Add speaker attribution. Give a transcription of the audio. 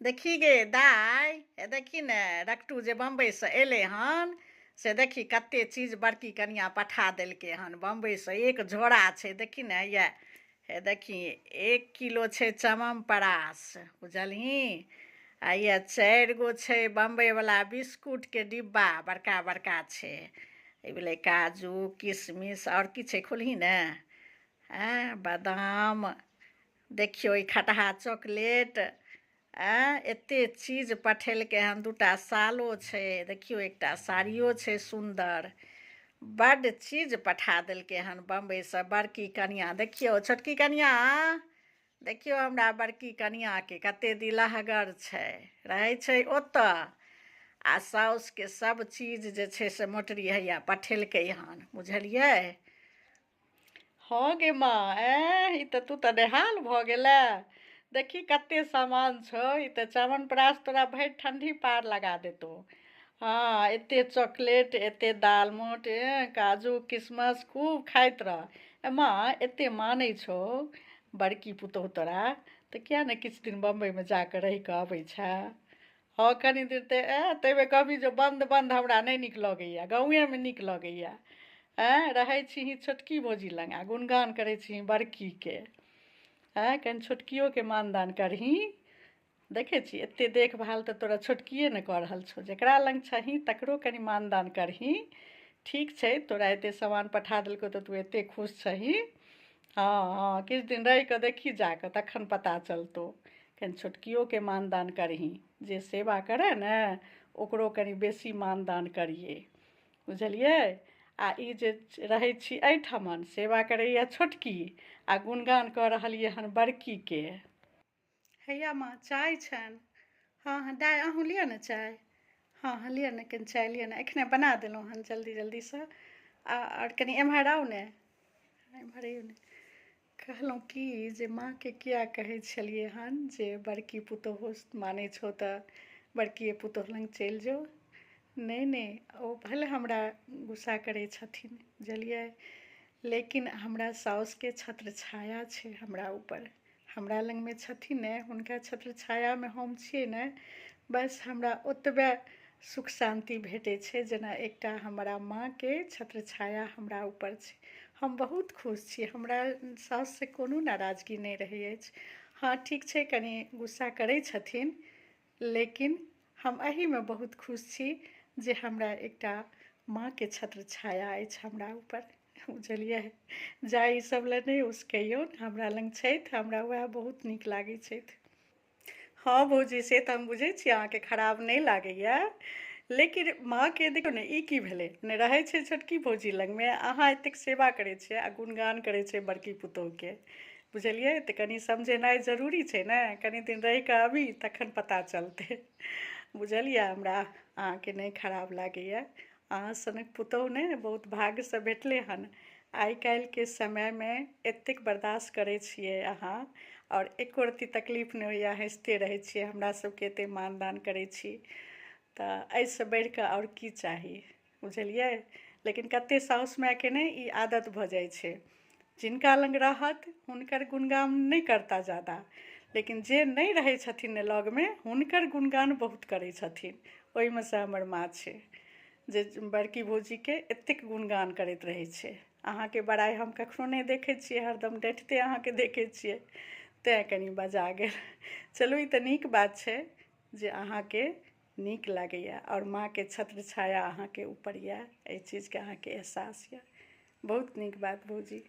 Speaker 1: देखी गे दाइ, हे देखी ने रकटू जे बम्बइसँ एलै हन से देखी कते चीज बड़की कनियाँ पठा देलकै हन बम्बइसँ। एक झोरा छै देखी ने, हैया हे देखी 1 किलो छै चमनप्राश बुझलही, आ ये 4 गो छै बम्बइवला बिस्कुटके डिब्बा बड़का बड़का छै। ई भेलै काजू किशमिश आओर की छै खोलही ने, आँय बादाम, देखियौ ई खटहा चॉकलेट, आँय एते चीज पठेलकै हन। 2टा सालो छै देखियौ, एकटा साड़ियो छै सुन्दर, बड्ड चीज पठा देलकै हन बम्बइसँ बड़की कनियाँ। देखियौ छोटकी कनियाँ, देखियौ हमरा बड़की कनियाँके कते दिलहगर छै, रहै छै ओतऽ आ साउसके सब चीज जे छै से मोटरी हैया पठेलकै हन बुझलियै। हँ गे माँ, ऐं ई तऽ तू तऽ नेहाल भऽ गेलै, देखी कते सामान छौ, ई तऽ च्यवनप्राश तोरा भरि ठण्डी पार लगा देतौ। हँ एते चॉकलेट, एते दालमोट, काजू किशमिश खूब खाइत रह। ए माँ एते मानै छौ बड़की पुतोहु तोरा, तऽ किया ने किछु दिन बम्बइमे जाकऽ रहि कऽ अबै छै। हँ कनि दिन तऽ ताहिमे कहबी जे बन्द बन्द हमरा नहि नीक लगैए, गाँवेमे नीक लगैए। आँय रहै छीही छोटकी भौजी लग आ गुणगान करै छीही बड़कीके। आँय कनि छोटकियोके मानदान करही। देखै छी एते देखभाल तऽ तोरा छोटकिए ने कऽ रहल छौ, जकरा लग छही तकरो कनि मानदान करही। ठीक छै तोरा एते सामान पठा देलकौ तऽ तू एते खुश छही। हँ हँ किछु दिन रहि कऽ देखी जाकऽ तखन पता चलतौ। कनि छोटकियोके मानदान करही, जे सेवा करे ने ओकरो कनि बेसी मानदान करियै बुझलियै। आ ई जे रहै छी एहिठमन सेवा करैए छोटकी आ गुणगान कऽ रहलियै हन बड़कीके। हैया माँ चाय छनि। हँ हँ दाइ अहूँ लिअ ने चाय। हँ हँ लिअ ने कनि चाय लिअ ने, एखने बना देलहुँ हन जल्दी जल्दीसँ। आ आओर कनि एम्हर आउ ने, एम्हर अइयौ ने। कहलहुँ की जे माँके किया कहै छलियै हन जे बड़की पुतोहु मानै छौ तऽ बड़किए पुतोहु लग चलि जो। नहि नहि ओ भले हमरा गुस्सा करै छथिन बुझलियै, लेकिन हमरा साउसके छत्र छाया छै हमरा ऊपर, हमरा लगमे छथिन ने, हुनका छत्र छायामे हम छियै ने, बस हमरा ओतबे सुख शान्ति भेटै छै जेना एकटा हमरा माँके छत्र छाया हमरा ऊपर छै। हम बहुत खुश छी, हमरा साउससँ कोनो नाराजगी नहि रहै अछि। हँ ठीक छै कनि गुस्सा करै छथिन, लेकिन हम एहिमे बहुत खुश छी जे हमरा एकटा माँके छत्र छाया अछि हमरा ऊपर बुझलियै। जा ई सब लए नहि उसकैयौन, हमरा लग छथि, हमरा वएह बहुत नीक लागै छथि। हँ भौजी से तऽ हम बुझै छी अहाँके खराब नहि लागैए, लेकिन माँके देखियौ ने ई की भेलै ने, रहै छै छोटकी भौजी लगमे, अहाँ एतेक सेवा करै छियै आ गुणगान करै छै बड़की पुतोहुके बुझलियै। तऽ कनि समझेनाइ जरूरी छै ने, कनि दिन रहि कऽ अबी तखन पता चलतै बुझलियै। हमरा अहाँके नहि खराब लागैए, अहाँ सनक पुतोहु ने बहुत भाग्यसँ भेटलै हन। आइ काल्हिके समयमे एतेक बर्दाश्त करै छियै अहाँ आओर एको रत्ती तकलीफ नहि होइए, हँसिते रहै छियै, हमरा सबके एते मानदान करै छी, तऽ एहिसँ बढ़िकऽ आओर की चाही बुझलियै। लेकिन कते साउस मायके ने ई आदत भऽ जाइ छै, जिनका लग रहत हुनकर गुणगान नहि करता जादा, लेकिन जे नहि रहै छथिन ने लगमे हुनकर गुणगान बहुत करै छथिन। ओहिमे सँ हमर माँ छै जे बड़की भौजीके एतेक गुणगान करैत रहै छै। अहाँके बड़ाइ हम कखनो नहि देखै छियै, हरदम डटिते अहाँके देखै छियै, तैँ कनि बजा गेल। चलू ई तऽ नीक बात छै जे अहाँके नीक लागैए आओर माँके छत्र छाया अहाँके ऊपर यऽ, एहि चीजके अहाँके एहसास यऽ, बहुत नीक बात भौजी।